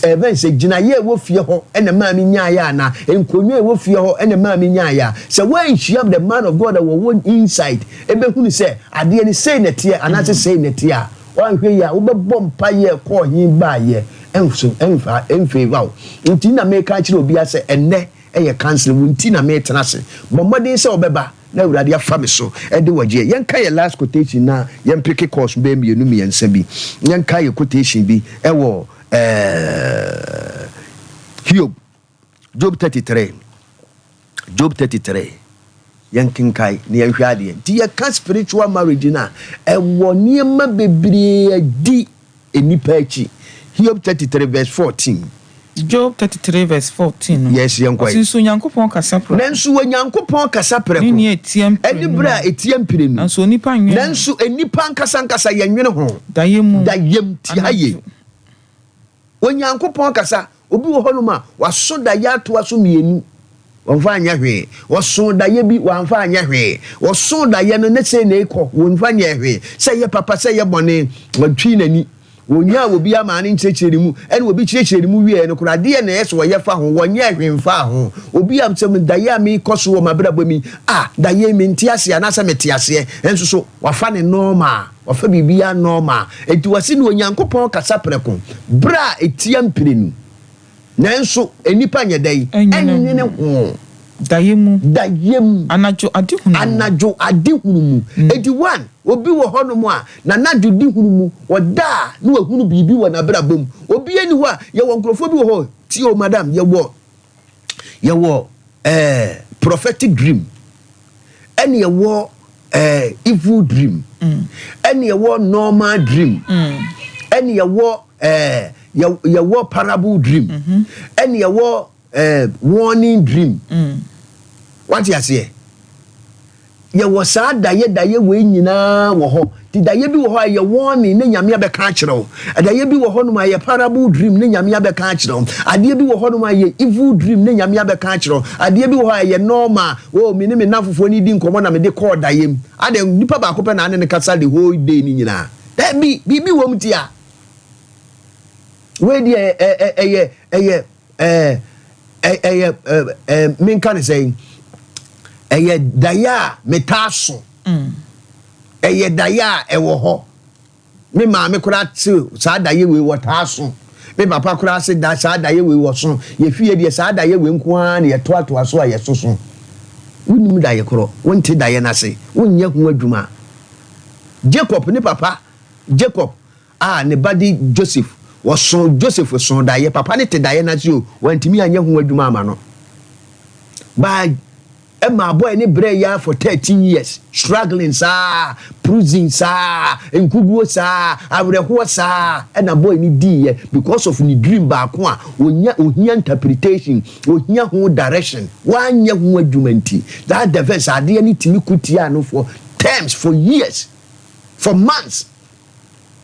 ɛbɛn sɛ gyinaeɛ a ɛwɔ fie hɔ ɛna maa menyaayɛ, anaa nkonnwa a ɛwɔ fie hɔ ɛna maa menyaayɛ a, sɛ woanhyia the man of God a wɔwɔ inside ɛbɛhunu sɛ adeɛ no sei na ɛteɛ anaasɛ sei na ɛteɛ a, woanhwɛ yi a wobɛbɔ mpayɛ kɔɔ he baayɛ ɛnso ɛmfa ɛmfavour wo. Nti na meka kyerɛ obiara sɛ ɛnnɛ ɛyɛ council wo nti na metena ase. Bɔ mmɔden sɛ wobɛba na Awurade afa me so ɛde wɔgyeɛ. Yɛnka yɛ last quotation na yɛmpick course bɛɛ mmienu mmiɛnsa bi. Yɛnka yɛ quotation bi ɛwɔ Hiob, Job 33, Job 33. Yɛnkenkae na yɛnhwɛ adeɛ. Nti yɛka spiritual marriage no a, ɛwɔ nneɛma bebree adi nnipa akyi. Hiob 33 verse 14. Job 33 verse 14 no. Yes, yɛnkɔ. Ɔse, nso Onyankopɔn kasa prɛko. Nanso Onyankopɔn kasa prɛko. Ne nea ɛtia ɛne mprenu. Berɛ a ɛtia mprenu. Nanso onipa nwene. Nanso nnipa nkasa nkasa yɛnwene ho. Dayɛ mu. Dayɛm ti ha ye. Anadwo. Onyankopɔn kasa. Obi wɔ hɔnom a waso dayɛ atoa so mmienu, wɔmfa anyɛ hwee. Wɔso dayɛ bi, wɔamfa anyɛ hwee. Wɔso dayɛ no ne sɛ na ɛkɔ, wɔmfa nyɛ hwee, sɛ yɛ papa sɛ yɛ bɔne, wɔtwi n'ani. Wɔnyaa obi ama ne nkyerɛkyerɛ ne mu, ɛna obi kyerɛkyerɛ ne mu wieɛ no koraa adeɛ na ɛyɛ sɛ wɔyɛ fa ho, wɔnyɛ hwee mfa ho. Obi a sɛ dayɛ a mekɔ so wɔ m'abrabɔ mi a, dayɛ mi nte aseɛ anaasɛ mete aseɛ ɛnso so wafa ne normal, wafa biribiara normal. Enti wɔsi no Onyankopɔn kasa prɛko berɛ a ɛtia mprenu, nanso nnipa nyɛ dɛn? Ɛnwene ɛnwene ho. Dayɛ mu. Dayɛ mu. Anadwo adehunu mu. Anadwo adehunu mu. Eti one, obi wɔ hɔnom a n'anadwo dehunu mu ɔda a na wahunu biribi wɔ n'abrabɔ mu. Obi ani hɔ a yɛwɔ nkurɔfoɔ bi wɔ hɔ. Tie o, madam, yɛwɔ prophetic dream, ɛne yɛwɔ evil dream, ɛne yɛwɔ normal dream, ɛne yɛwɔ parable dream, ɛne yɛwɔ warning dream. Wate aseɛ? Yɛwɔ saa dayɛ dayɛ wei nyinaa wɔ hɔ. Nti dayɛ bi wɔ hɔ a ɛyɛ warning ne Nyame abɛka akyerɛ wo. Dayɛ bi wɔ hɔ nom a ɛyɛ parable dream ne Nyame abɛka akyerɛ wo. Adeɛ bi wɔ hɔ nom a ɛyɛ evil dream ne Nyame abɛka akyerɛ wo. Adeɛ bi wɔ hɔ a ɛyɛ normal, oh me ne me nnamfofoɔ no redi nkɔmmɔ na mede kɔɔ dayɛ mu. Adɛn, nipa baako pɛ na ane no kasa the whole day no nyinaa? Daabi, biribi wɔ mu tia. Wei deɛ ɛyɛ ɛyɛ ɛɛ ɛyɛ ɛɛ menka ne sɛn, ɛyɛ daeɛ a metaa so. Ɛyɛ daeɛ a ɛwɔ hɔ. Me maame koraa te saa daeɛ wei wɔtaa so. Me papa koraa se da saa daeɛ wei wɔ so. Yɛ fie deɛ saa daeɛ wei nko ara na yɛtoatoa so a yɛsoso. Wonnim daeɛ korɔ, wonte daeɛ no ase, wonyɛ ho adwuma. Jacob ne papa Jacob a ne ba de Joseph, wɔsoo Joseph soo daeɛ, papa no te daeɛ no ase o, wantumi anyɛ ho adwuma ama no. By ɛmaa boy no brɛɛ yi ara for 13 years, struggling saa, prison saa, nkuguo saa, awerɛhoɔ saa, ɛna boy no diiɛ because of ne dream baako a ɔnya, ɔhia interpretation, ɔhia ho direction, wanyɛ ho adwuma nti, that the verse adeɛ no tumi ko tiaa no for terms, for years, for months.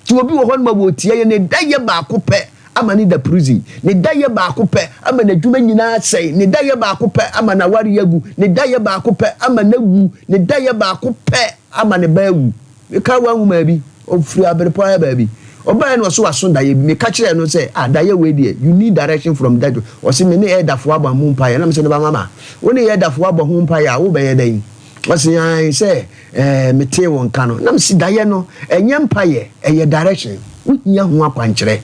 Nti obi wɔ hɔnom a wɔretia yɛn, ne da yɛ baako pɛ ama ne da prison, ne da yɛ baako pɛ ama n'adwuma nyinaa asɛe, ne da yɛ baako pɛ ama n'awareɛ agu, ne da yɛ baako pɛ ama n'awu, ne da yɛ baako pɛ ama ne ba awu. Meka one woman bi, ɔfiri Aberepɔ ha baabi, ɔbaeɛ na ɔse waso daeɛ bi, meka kyerɛɛ no sɛ ah daeɛ wei deɛ you need direction from that, ɔse me ne elderfoɔ abɔ ho mpaeɛ, na mese no ba mama wo ne elderfoɔ abɔ ho mpaeɛ a wobɛyɛ dɛn? Ɔse ae sɛ ɛɛ metee wo nka no na mese daeɛ no ɛnyɛ mpaeɛ ɛyɛ direction wohia ho akwankyerɛ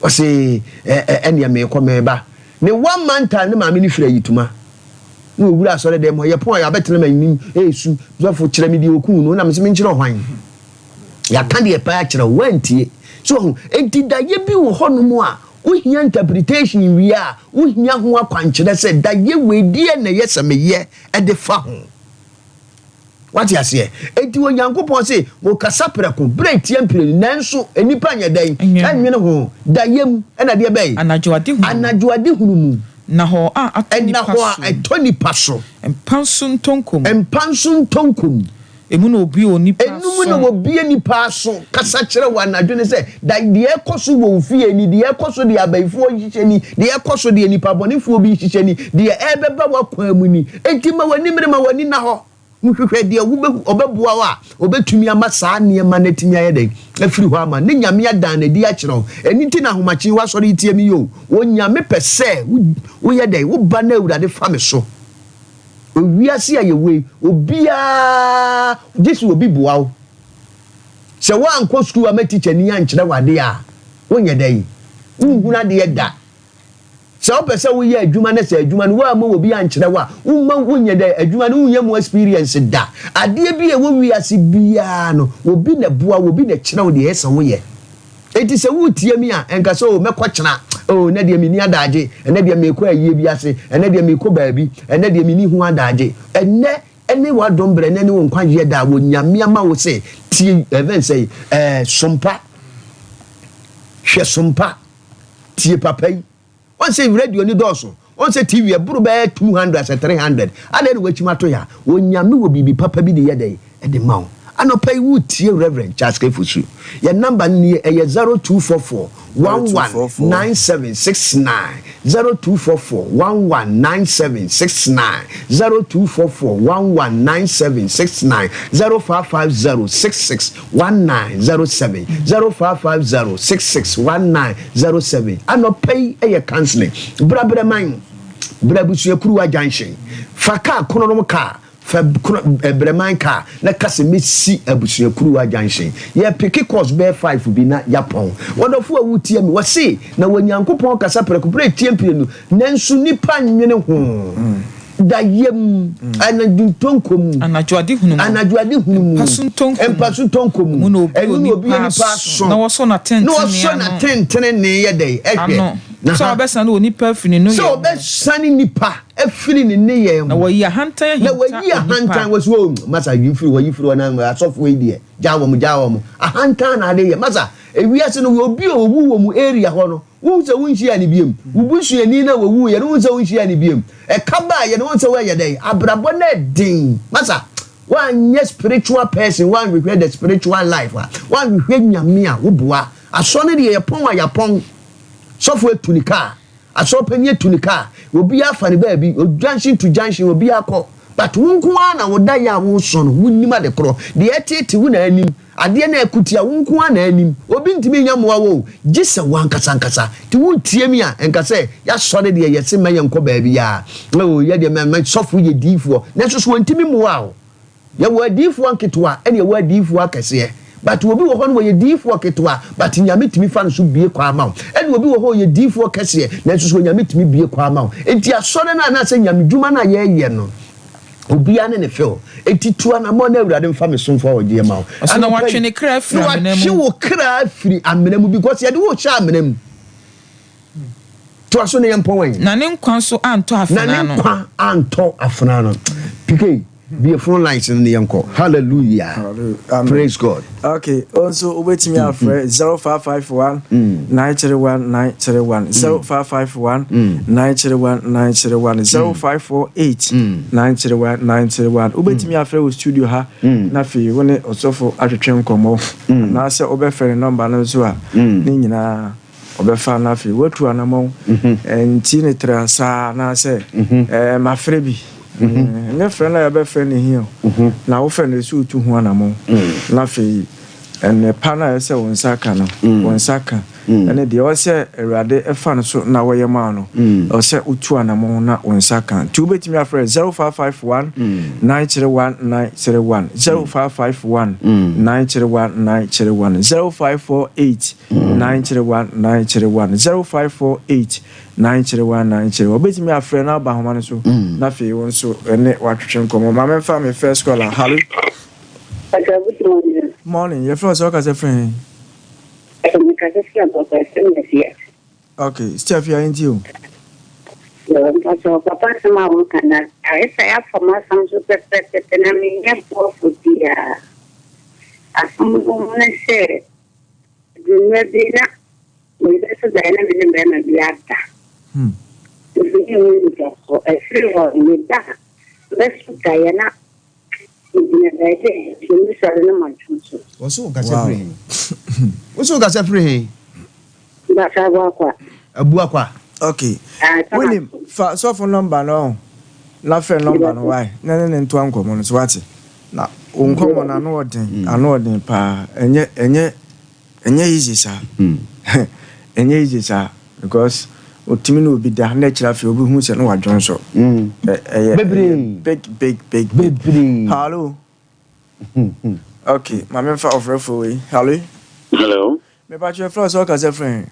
ɔse ɛɛ ɛneɛ meekɔ meeba ne one month time ne maame no firi ayitoma na ɔwura asɔre dɛm hɔ yɛpɔn a yɛabɛtena m'anim ɛɛsu sɔfo kyerɛ me deɛ ɔkuu no na mese menkyerɛ hwan yɛaka deɛ paa kyerɛ wo woantie so ɔho enti daeɛ bi wɔ hɔnom a wohia interpretation wie a wohia ho akwankyerɛ sɛ daeɛ wei deɛ na ɛyɛ sɛ meyɛ de fa ho. Wate aseɛ? Enti Onyankopɔn se, Mokasa prɛko, berɛ tia mprenu, nanso nnipa nyɛ dɛn? Ɛnnwene ho. Dayɛ mu, ɛna deɛ bɛn? Anadwo adehunu mu. Anadwo adehunu mu. Nnahɔɔ a atɔ nnipa so. Nnahɔɔ a ɛtɔ nnipa so. Mpa nso ntonko mu. Mpa nso ntonko mu. Emu na wɔbue onipa Enu mu na aso. wɔbue nnipa aso kasa kyerɛ wo anadwo no sɛ, Da, deɛ ɛrekɔ so wɔ wo fie ni, deɛ ɛrekɔ so deɛ abayifoɔ rehyehyɛ ni, deɛ ɛrekɔ so deɛ nnipa bɔnefoɔ bi rehyehyɛ ni, deɛ ɛrebɛba w'akwan mu ni. Enti ma w'ani mmere, ma w'ani nna hɔ. Hwehwɛ deɛ wobɛhu, ɔbɛboa wo a ɔbɛtumi ama saa nneɛma no atumi ayɛ dɛn? Afiri hɔ ama. Ne Nyame adan no adi akyerɛ wo. Ɛno nti na ahomakye yi woasɔre retie me yi o. Onyame pɛ sɛ wo, woyɛ dɛn? Woba na Awurade fa me so. Wiase a yɛwɔ yi, obiara gye sɛ obi boa wo. Sɛ woankɔ sukuu amma tikyani ankyerɛ wo adeɛ a, wonyɛ dɛn? Wonhunu adeɛ da. Sɛ wopɛ sɛ woyɛ adwuma na sɛ adwuma no woamma obi ankyerɛ wo a, womma wonyɛ dɛn? Adwuma no wonnya mu experience da. Adeɛ bi a ɛwɔ wiase biara no, obi na ɛboa wo, obi na ɛkyerɛ wo deɛ ɛyɛ sɛ woyɛ. Enti sɛ woretie me a, nka sɛ, 'Oh, mɛkɔ kyena. Oh, ɛnnɛ deɛ menni adagye. Ɛnnɛ deɛ merekɔ ayie bi ase. Ɛnnɛ deɛ merekɔ baabi. Ɛnnɛ deɛ menni ho adagye. Ɛnnɛ ne w'adom berɛ, ɛnnɛ ne wo nkwagyeɛ da a Onyame ama wo sɛ tie, ɛfɛn sɛ, ɛɛ, sompa. Hwɛ sompa. Tie papa yi. Wɔn sɛ radio ni dɔɔso. Wɔn sɛ TV ɛboro bɛyɛ 200 asɛ 300. Adɛn na wakyim ato ya? Onyame wɔ biribi papa bi de yɛ dɛn? Ɛde ma wo. Anɔpa yi woretie Rev. Charles K. Fosu. Yɛn number no nie, ɛyɛ 0244 11 9769, 0244 11 9769, 0244 11 9769, 0550 66 1907, 0550 66 1907. Anɔpa yi yɛ counseling. Bra Brɛman, bra Abusuakuruwa Junction. Fa kaa Kononom kaa, fa kono, eh, Brɛman kaa na ka sɛ mɛsi Abusuakuruwa Junction. Yɛpeke course bɛyɛ five bi na yɛapɔn. Wɔdɔfo a wotie me, wɔse na Onyankopɔn kasa prɛko pɛ etie mprenu, nanso nnipa nnwene ho. Da yam, anadwo ntonko mu. Anadwo adehunu mu. Anadwo adehunu mu. Mpa so ntonko mu. Mpa so ntonko mu. Emu na obue Ɛno na obue onipa nipa aso. aso. Na wɔsɔ Na n'atɛntrenee wɔsɔ ano. n'atɛntrenee yɛ dɛn? Ɛhwɛ. Ano. Na Sɛ ha. ɔbɛsane onipa afiri ne nneyɛe Sɛ mu. ɔbɛsane nipa afiri ne nneyɛe Na mu. wayi ahantan Na ahinta wayi onipa. ahantan. Wɔsi o, masa yi firi hɔ, yi firi hɔ, na asɔfoɔ yi deɛ, gyaa wɔn, gyaa wɔn. Ahantan na ade yɛ. Masa, ewiase no, obi a owu wɔ mu area hɔ no, Wohu sɛ wonhyiaa no biom. Wo busuani no a ɔwuiɛ no, wohu sɛ wonhyiaa no biom. Ɛka baeɛ no, wohu sɛ woayɛ dɛn? Abrabɔ no yɛ den. Masa, Woanyɛ spiritual person, woanhwehwɛ the spiritual life a, woanhwehwɛ Nyame a, woboa. Asɔre no deɛ yɛpɔn a yɛapɔn. Sɔfo atu ne kaa, asɔre panin atu ne kaa, obiara afa ne baabi, junction to junction obiara kɔ. But wo nko ara na wo daeɛ a woresɔ no, wonnim ade korɔ. Deɛ ɛteete wo na anim. Adeɛ no a ɛko tia wo nko ara na anim. Obi ntumi nyɛ mmoa wo o, gye sɛ wo ankasa ankasa. Nti woretie me a, nka sɛ, Yɛasɔre deɛ yɛse mma yɛnkɔ baabiara. Oh, yɛ deɛ mɛ, mɛ sɔfo yɛ diyifoɔ. Nanso so wɔntumi mmoaa wo? Yɛwɔ adiyifoɔ nketewa ɛna yɛwɔ adiyifoɔ akɛseɛ. But obi wɔ hɔ no ɔyɛ diyifoɔ ketewa, but Nyame tumi fa no so bue kwan ma wo. Ɛna obi wɔ hɔ ɔyɛ diyifoɔ kɛseɛ, nanso so Onyame tumi bue kwan ma wo. Nti asɔre no anaasɛ Nyame dwuma no a yɛreyɛ no, Obiara ne ne feel. Enti tu anamɔn na Awurade mfa me somfo a ɔgyeɛ ma wo. Ɔse na Anɔpa watwe yi, ne kra afiri na amena watwe mu. wo kra afiri amena mu because yɛde wo rehyɛ amena mu. Toa so na yɛmpɔn ɛ. Na ne nkwa nso antɔ Na afena ne ano. nkwa antɔ afena ano. PK, bue phone lines no na yɛnkɔ. Hallelujah. Hallelujah. Amen. Praise God. Okay, wo nso wobɛtumi afrɛ 0551 931 931 0551 931 931 0548 931 931. Wobɛtumi afrɛ wɔ studio ha na afei wo ne ɔsɔfo atwetwe nkɔmmɔ anaasɛ wobɛfrɛ ne nɔmba no nso a ne nyinaa Ɔbɛfa no afei watu anamɔn nti ne tra saa anaasɛ ɛɛ mafrɛ bi. Ɛnyɛ frɛ no a yɛbɛfrɛ no hia o. Na wofrɛ no ɛsɛ wotu ho anamɔn. Na afei ɛnne pa no a ɛsɛ wo nsa ka no, wo nsa ka. Ɛne deɛ ɛwɔ sɛ Awurade fa no so na wɔyɛ ma wo no, ɛwɔ sɛ wotu anamɔn na wo nsa ka. Nti wobɛtumi afrɛ 0551 931 931, 0551 931 931, 0548 931 931 0548 931 931. Wobɛtumi afrɛ na aba ahoma no so na afei wo nso ɛne watwetwe nkɔmmɔ. Ma memfa me first caller. Hallo. Pastor, good morning. Morning. Yɛfrɛ wo sɛ wokasa firi he? Pastor, mekasa firi Abɔkɔ asɛm na fie. Okay, still afia yɛntie o. Mpakyɛw papa asɛm a woka no ayɛ sɛ afa m'asɛm so pɛpɛpɛpɛ na menyɛ boafo biara. Asɛm no ne sɛ Dwuma bi na mebɛso daeɛ na me ne barima bi ada. Nso me nhu nipa ko. Ɛfiri hɔ no meda a mɛso daeɛ na megyina baabi a nti mesɔre na madwo so. Wɔse wo kasa firi he? Wose wo kasa firi he? Mpakyɛ Abuakwa. Abuakwa. Ok. Ah, Wonim, fa sɔfo nɔmba no ɔho, na frɛ nɔmba no wai, na ne ne ntoa nkɔmmɔ no so wate. Na wo nkɔmmɔ no ano ɔden, ano ɔden paa. Ɛnyɛ, ɛnyɛ, ɛnyɛ easy saa. Ɛnyɛ easy saa because otumi ne obi da na akyire afei obi hu sɛ na wadwon so. Ɛ, ɛyɛ, ɛyɛ big, big, big, big. Bebree. Hallo. Okay, ma memfa ɔfrɛfoɔ wei. Hallo. Hello. Mepakyɛ yɛfrɛ wo sɛ ɔkasa firi he?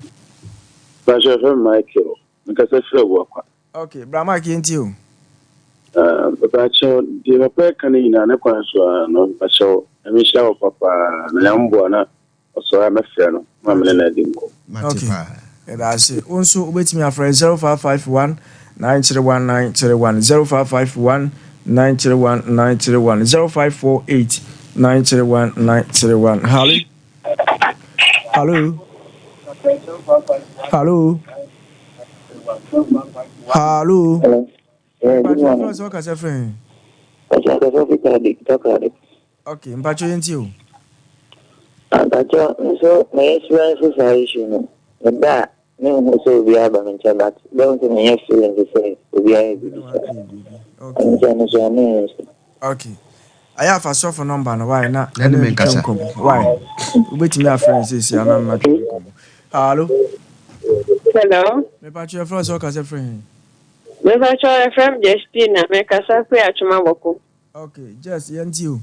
Mepakyɛ yɛfrɛ me Michael. Mekasa firi Abuakwa. Ok, bra Mike yɛntie o. Ah, mepakyɛw, deɛ papa ɛka no nyinaa ne kwan so ara no, mepakyɛw, Nyame nhyira wo papa, na Nyame boa na ɔsɔre a mɛfrɛ no ma me ne no adi nkɔmmɔ. Mate Ok, paa. yɛda ase. Wo nso wobɛtumi afrɛ 0551 931 931, 0551 931 931, 0548 931 931. Hallo? Hallo? Hallo? Hallo? Hello. Yeah, good Mpacho morning. yɛfrɛ sɛ ɔkasa firi he? Mpacho akasa fi Kadi, Takoradi. Ok, mpacho yɛntie o. Mpacho nso me experience saa issue no. Meda a menhu sɛ obiara ba me nkyɛn but bɛhu sɛ menyɛ feelings sɛ obiara yɛ Obi ne biribi saa. wayɛ biribi. Ok. Ɛno sɛ ɛno so ɛno yɛ nso. Ok. Ayɛ afa sɔfo nɔmba no why na Na ne ɛne me ntwetwe nkasa. nkɔmmɔ why wobɛtumi afrɛ no seesia na no atwetwe nkɔmmɔ. Hallo. Hello. Mepacho yɛfrɛ wo sɛ ɔkasa firi he? Mepacho yɛfrɛ me Justina, mekasa firi Atwoma-Bɔko. Ok, Jess yɛntie o.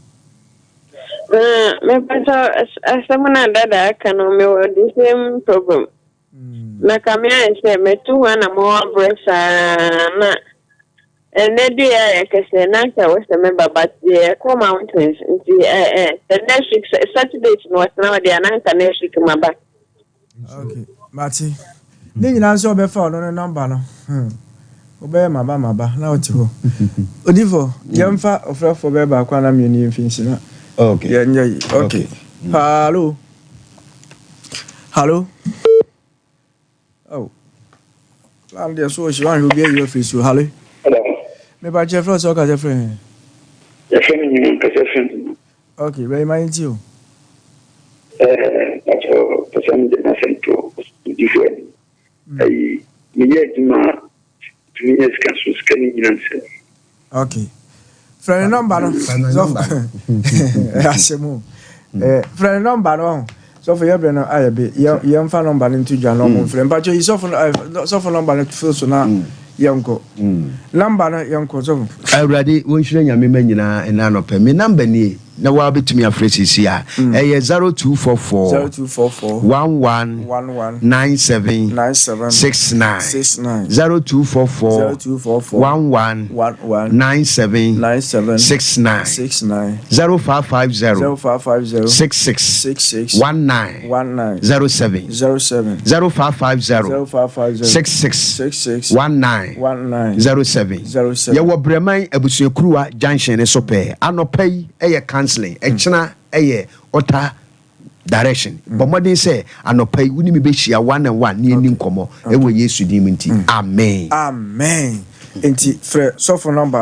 Na mepacho asɛm no a dada aka no mewɔ the same problem. Na ka me ayɛ sɛ matu ho anamɔn abrɛ saa na ɛnɛ de ayɛ kɛsɛ na anka ɛwɔ sɛ meba but yɛkɔ mountains nti ɛ ɛ sɛ next week Saturday no wɔtena hɔ deɛ na anka next week maba. Ok, mate. Ne nyinaa nso ɔbɛfa ɔno ne nɔmba no. Hmm. Wobɛyɛ maba maba na wote hɔ. Odifo, yɛmfa ɔfrɛfoɔ bɛyɛ baako anaa mmienu yi mfinsi na Okay. yɛnyɛ yi. Ok. Okay. Hallo. Hallo. Oh. Lan deɛ so ɔhye wanhwɛ obi ayi afiri so. Hallo. Hello. Mepa kyɛ frɛ sɛ ɔka sɛ frɛ he. Yɛfrɛ me Nyuma, mepɛ sɛ frɛ me. Ok, bɛyi ma yɛntie o. Ɛɛ, pakyɛ pɛ sɛ mede m'asɛm to odifoɔ anim. Ayi, meyɛ adwuma a, tumi nya sika so, sika no nyina nsam. Ok. Frɛ ne nɔmba no. Sɔfo, ɛyɛ asɛm o. Frɛ ne nɔmba no ɔho. Sɔfo yɛ brɛ no ayɛ be. Yɛ yɛmfa nɔmba no nto dwa na ɔmo mfrɛ. Mpakyɛ yi sɔfo no sɔfo nɔmba no to so na yɛnkɔ. Nɔmba no yɛnkɔ sɔfo. Awurade wɔnhyira Nyame mma nyinaa ɛnɛ anɔpɛ. Me number nie na woa bɛtumi afrɛ seesei a, ɛyɛ 0244 0244 11 11 97 97 69 69 0244 0244 11 11 97 97 69 69 0550 0550 66 66 19 19 07 07 0550 0550 66 66 19 19 07 07. Yɛwɔ Breman Abusuakuruwa junction no so pɛɛ. Anɔpa yi yɛ counseling, ɛkyena yɛ altar direction. Bɔ mmɔden sɛ anɔpa yi wo ne me bɛhyia one and one ne yɛnni nkɔmmɔ wɔ Yesu din mu nti, amen. Amen. Nti frɛ sɔfo number no.